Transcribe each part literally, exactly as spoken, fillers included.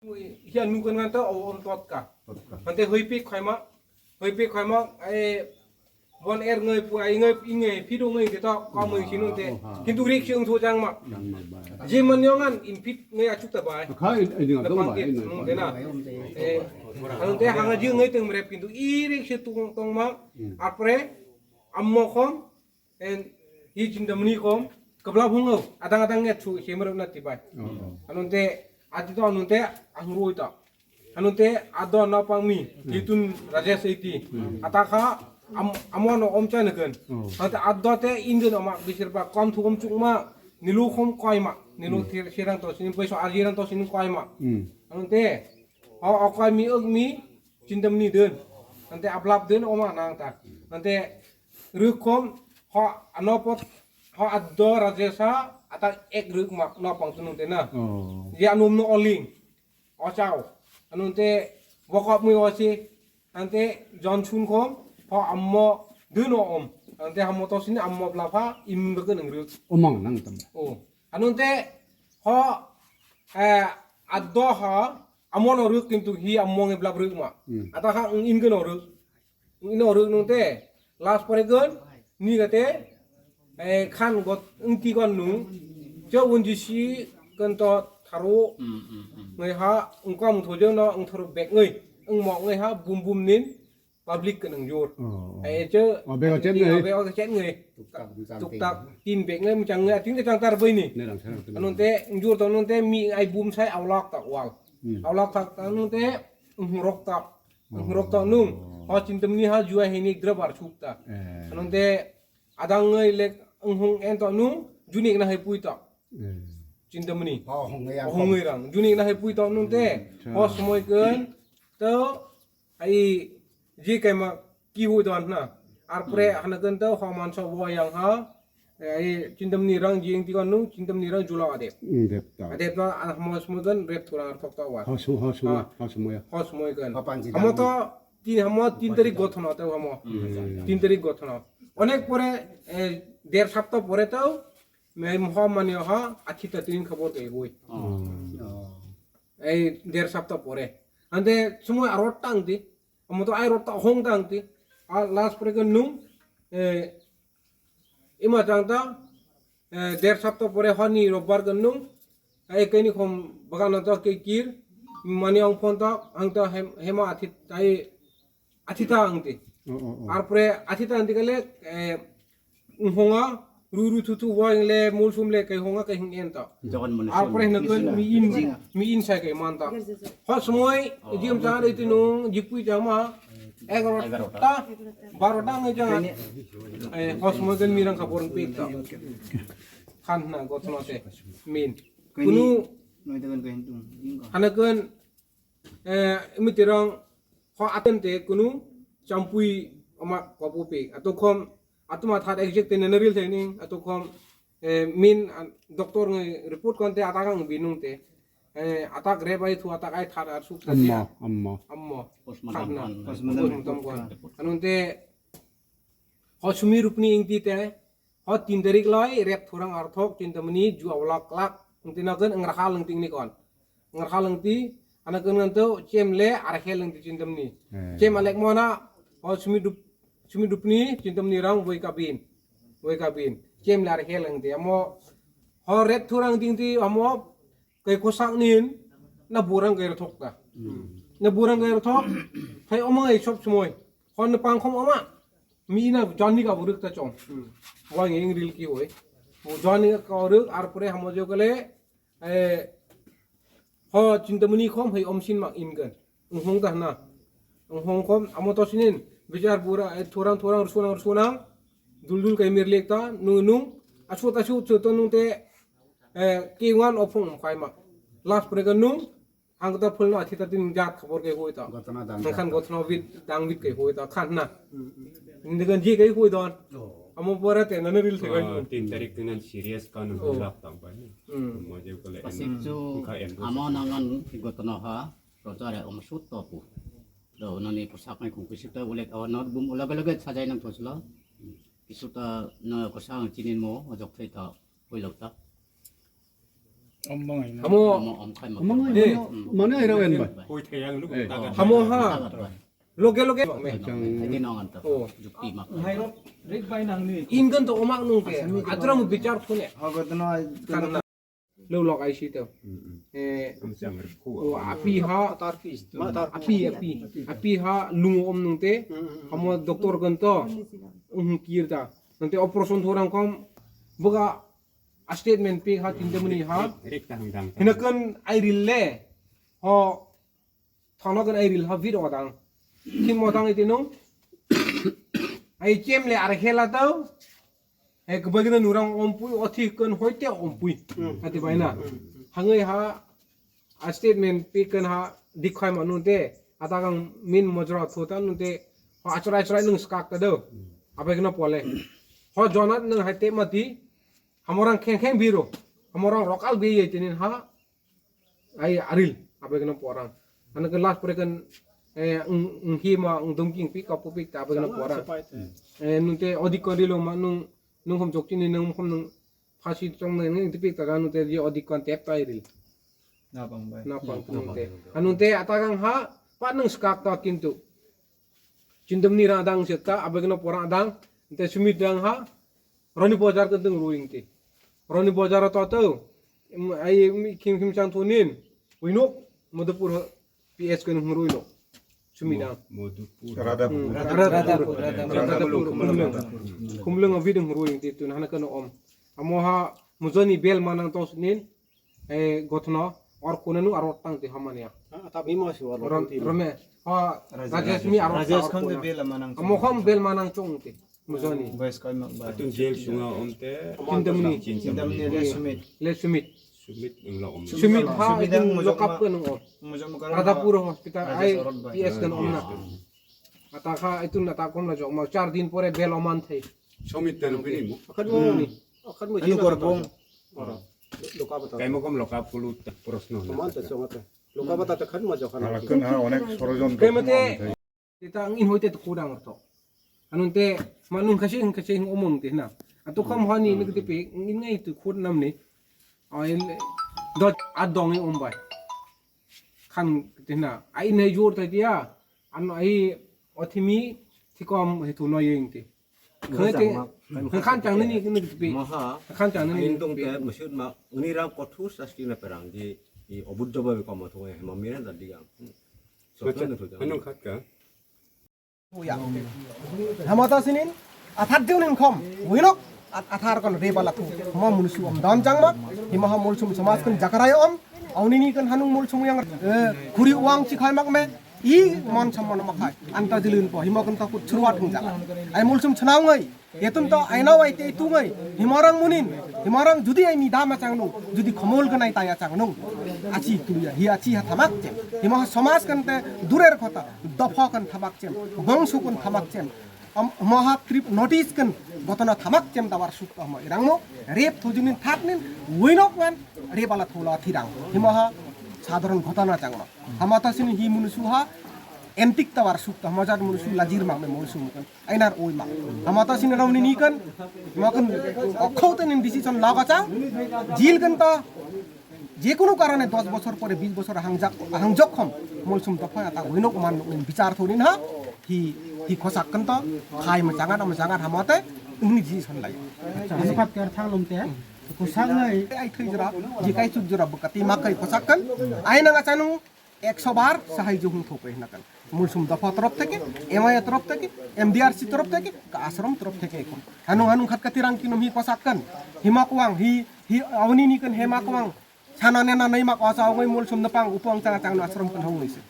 Hiya nukun ngan to o om totka. Hante hoipi khaima, hoipi khaima, ai bon er ngai pu ai ngai ingai pido ngai de to kamui sinu te. Kintu rik si ung thu jang ma. Je man yong an in pit ngai achuk ta bai. Khai ai ding Na dong pang bai. Ke, nung de na. Eh, anung te hanga ji ngai teng rep kintu i rik si tung tong ma. Apre ammo khom, en, hi Chintamani kom, kabla phungo, adang adang nge thu, se merok na tibai. Anunte, ati to anunte, ang roi to. Anunte, ado na pang mi, hitun Rajesh iti. Ata kha, am, amo no om chan ken. Ante ado te Indian oma bisir ba kom thu kom chukma, nilu khom koima, nilu thir sirang to sini, paiso arjirang to sini koima. Anunte, o, o koi mi uk mi, Chintamani dun. Ante ablap dun, oma nang ta. Ante, Rwkhom ho ano pot ho addo Rajesa ata ek rwk ma no pang tunung te na. Oh. Je anum no oling. Ochao. Anunte bokop mui osi. Ante Johnson khom ho ammo duno om. Ante hammo tosini ammo blapha imung gakun ang rwk. Omang nang tam. Oh. Anunte ho eh addo ha ammo no rwk kintu hi ammo nge blap rwk ma. Hmm. Ata ha ing inge no rwk. Ino rwk nung te last pore gon ni gate eh khan got wngti gon nung cho unji si kon to tharo ngai ha wngkam thojo no wngthor bek ngai wngmo ngai ha bum bum nin public kon nung jor. Oh, oh. Eh cho Oh, bek o chen ngai. Bek o chen ngai. Tuk tak, tuk tak. Tin bek ngai mchang ngai ating te chang tar bai ni. Ne rang sarang tu. Anun te njur to nun te mi ai bum sai awlak tak wal. Hmm. Awlak tak anun te ngrok tak. Ngrok to nung, ho Chintamani ha jua hini driver chuk ta. Eh. Anung te adang ngai lek nghung en to nung, junik na hai pui to. Eh. Chintamani. Oh, hongwi ang. Hongwi rang. Junik na hai pui to nung te. Acha. Ho somoi ken to ai ji kaima ki hui don na. Arpre hana ken to ho manso bo yang ha. Eh, ai Chintamani rang jing tigon nung, Chintamani rang jula adep. Hmm, dep ta. Adep ta, ah, mo smogan rep thurang ar thok ta wa. Ho sum, ho sum, Ha. ho sum ya. Ho smogan. Ho panji Amo dang. To, tin, hamo tin tarik gothono ta hamo. Hmm. Tin tarik gothono. Onek pore, eh, der sapta pore to, me ho mani ho, athita tin khabor kai boi. Oh. Ei, der sapta pore. Ande somoi aro tang di. Amo to ai rota hong tang ti. A last pore ke nung, eh, ima tang ta, eh, der sapta pore honi robbar ke nung. Ai keni khom bagan to ke kir, mani ong phone to, ang to hem-, hema athit, ai athita ang ti. Oh, oh, oh. Arpore athita ang ti kale, eh, Nhonga, ru ru thu thu wa le, mul sum le, kai honga, kai hing en ta. Jogon manu Ar sum. Pore na kun, mi in, Jinga. Mi in sai kai man ta. Ho somoi, Oh. Jim chang re tu nung, jipui chang ma, egarota, Egarota. Barota ngai chang. Ini. Eh, ho somoi kan mirang ka porong pik ta. Khan na, gotno se, min. Kuni, Kunu, noi tekan kain tung, jingka. Hana kun, Eh, mitirong ho atem te kunu champui ama kopu pe. Atokhom atuma thar exact te nana ril thaining atokhom, eh, min, ah, doctor ngai report kon te atak ang binung te. Eh, atak re bai thu atak ai thar ar suk ta Amma, sia. Amma. Amma. Postmortem Thar na. Kon. Postmortem Postmortem kon. Anung te ho sumi rupni ingti te. Ho tin tarik lai rep thurang arthok Chintamani jua wala klak. Ngti na ken ngrahal ngti ni kon. Ngrahal ngti ana ken ngan to chem le arhe lengti Chintamani. Eh. Chem alek mona ho sumi dup, sumi dupni Chintamani rang boi kabin. Boi kabin. Chem le arhe lengti. Amo ho rep thurang ding ti amo kai kosak nin na burang kai thok ta. Hmm. Na burang kai thok. Hai omo ai sob somoi. Hon pangkhom ama. Mi na jani ka buruk ta chong. Hmm. Wang ing ril ki hoi. Jani ka buruk ar pore hamo jo kale. Eh, ho Chintamani khom hai om sin mak in kan. Ung hong ta na. Ung hong khom amo to sinin. Bichar bura, eh, thorang thorang rusunang rusunang. Dul dul kai mir lek ta nung nung. Asut asut to nung te. Eh, ki wan opong kai mak. Last pore ka nung. Ang ta phulno athi ta tin jat khobor kai hoi ta. Gotona dang Ang khan jat. Gotona bit dang bit kai hoi ta khan na. Hmm, hmm. Hindi kan ji kai hoi don. Oh. Amo pora te nana ril thai Oh, bai. Tin tarik tin an serious kan Oh. Lak tam bai. Hmm. Mo je kole Pasik en. Chu Ka en. Amo nangan gotona ha. Roja re om sut to pu. Do nani posak ngai kung kisik ta ulek awan not bum ulaga laga sajai nang thoslo. Kisu ta na kosang chinin mo ojok thai ta. Hoi lok ta. Hamo. Mano, eh, mano, mano, ira wen ba. Eh. Hamo ha. Loge loge. Chang. Oh. Ingkan to omak nung te. Atra mu bichar khone. Lo lok ai si to. Eh. O api ha. Api, api. Api ha lung om nung te. Hamo doctor kan to. Ung kir ta. Nang te operation thorang kom. Boga a statement pi ha, tinta mani ha. Hina kan ai ril le. Ho. Thono kan ai ril ha vid odang. Kim odang iti nung. Ai chem le ar khela tau. Ai kebagi na nurang ompui, othi kan hoite ompui. Ati bai na. Hangai ha. A statement pi kan ha dikhai manu te. Ata kang min mojra thu ta nu te. Ho achrai achrai nung skak ta do. Abai kena pole. Ho jonat nung hai te mati. Hamorang kheng kheng biro. Hamorang rokal bi ye tinin ha. Ai aril. Abai kena porang. Ana ke last pore kan, eh, ung, ung hi ma, ung dum king pi, kapu pi, ta abai kena porang. Eh, nung te odi kon rilo ma nung, nung hom jok chini nung hom nung phasi chong nai nung te pi ta ga nung te ye odi kon tep ta aril. Na pang bai. Na pang nung te. Anu te ata kang ha, pa nung skak ta kintu. Chindamni rang dang se ta, abegno pora dang, te sumit dang ha, roni bojar ke deng ruing te. Roni bojar to to, em, ai, em, kim kim chang tunin, uinok, Madhupur ha, P S ke nung ruilo. Sumit dang. Madhupur. Radhapur. Hmm, Radhapur. Radhapur, Radhapur, Radhapur, Kumlung. Kumlung abi deng ruing te, tun hana kano om. Amo ha, mujoni bel manang to sunin, eh, gotno, or kunanu aro tang te hamania. Ah, ta bimo si walo Rom-, ti. Rome, ha, Rajesh, Rajesh mi aro Rajesh ta Khan or de kuna. Bela manang Amo chung. Kham bel manang chung te, mujoni. Boys koi mak ba. Atun jail sunga om te. Chindamni. Chindamni le Sumit. Le Sumit. Sumit eng lo om. Sumit ha, Sumit itun ang mujok lock up ma-, ke nung om. Mujok ma Radhapur hospital, Rajesh ai, Orot bai. P S kan om na. Ata kha, itun ata kom la jok ma, char din pore bel oman thai. Sumit te rupini mo. Akan mo. Hmm. Akan mo Anu jina gorbong. Oro. Loka bata. Kaimo kom loka pulu ta prosno na. Oman ta chonga ta. Loka bata ta khan ma jokha na. Halakkan ha onek sorojontro. Kemate. Teta ang in hoite to khudang to. Anun te manung khase hing khase hing omong te na. Ato kham hani nik te pe in ngai to khud nam ni. Ai le dot adong i ombai. Khan te na. Ai nei jor ta dia. Ano ai othimi thikom hetu no yeng te. Khwlai te, khwlai khan chang nini, nini pi. Maha, khwlai chang nini, ain tong pi. Te, masut ma, uni ram kothur sasti na perang di, i obuddo ba bi komo thung, ma mira da digang. Hmm. So, macam, kan thung, anong khat ka? Ya. Hamata sinin, athar jeng nin khom, winok, at-, athar kon re bala thu. Mo munusu om don chang mak, hima ha mulsum samas kon jakarai om, aunini kon hanung mulsum yang, eh, khuri uang chikhai mak me, i mon sam mon makhai, anta jilin po, hima kon takut churuat hung jala. Ai mulsum chhnang ngai, Etun to aina wai te tungai, himarang munin, himarang judi aini dama changnung, judi khomol ganai taya changnung, achi tuya, hi achi ha thamak chem, hima ha somas kan te durer khota, dopho kan thamak chem, bongsu kan thamak chem, am, moha trip notice kan gotona thamak chem dawar suk to hama irangmo, rep thujunin thaknin, winok ngan, rep ala thola thirang, hima ha sadharon ghotona changno, hama ta sini hi munusu ha, entik tawar suk to hama jat munusu lajir mak me munusu mukan. Ainar oi ma. Amata sini rong ni nikan, makan, okhau te nin decision laga cha, jil kan ta, jekunu karone dos bosor pore, bis bosor hangjak, hangjok khom, molsum tokha ata goinok man nin bichar thonin ha, hi, hi khosak kan ta, khai ma jangat, ma jangat hamate, ini decision lai. Anupat kar thang lom te, khosak nai. Ai thai jora, jikai chuk jora bukati makai khosak kan, ai nang achanu, একশো বার সাহায্য হুম থোপে হিনাকান। মুলসুম দফা তরফ থেকে, এমআইএ তরফ থেকে, এমডিআরসি তরফ থেকে, কা আশ্রম তরফ থেকে এখন। Hanu hanu khat kati rang kinum hi kosak kan. Hima kwang hi, hi awni ni kan hema kwang. Sana nena nai mak osa ongoi mulsum nepang upong chang chang no aশ্রম kan hong nise.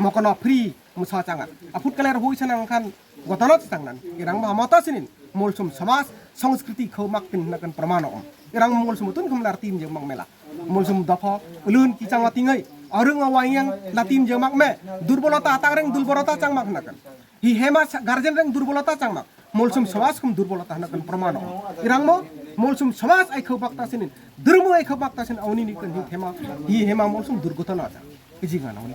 Mokono free musa changa. Aphut kaler hui sanang khan gotano chang nan. Irang ma mata sinin mulsum samaj sanskriti khau mak tin hinakan pramano om. Irang mulsum tun kham lar tin jeng mak mela. Molsom dopha, ulun kichang o tingwi, arung o waiyang latim je mak me, durbolota atak reng durbolota chang mak hwnakan. Hi hema sa-, guardian reng durbolota chang mak, molsom sawas kum durbolota hwnakan pramano. Irangmo, molsom sawas ai khau bakta sinin, durmo ai khau bakta sin auni ni kan hi hema, hi hema molsom durgotona chang. Iji gana oni.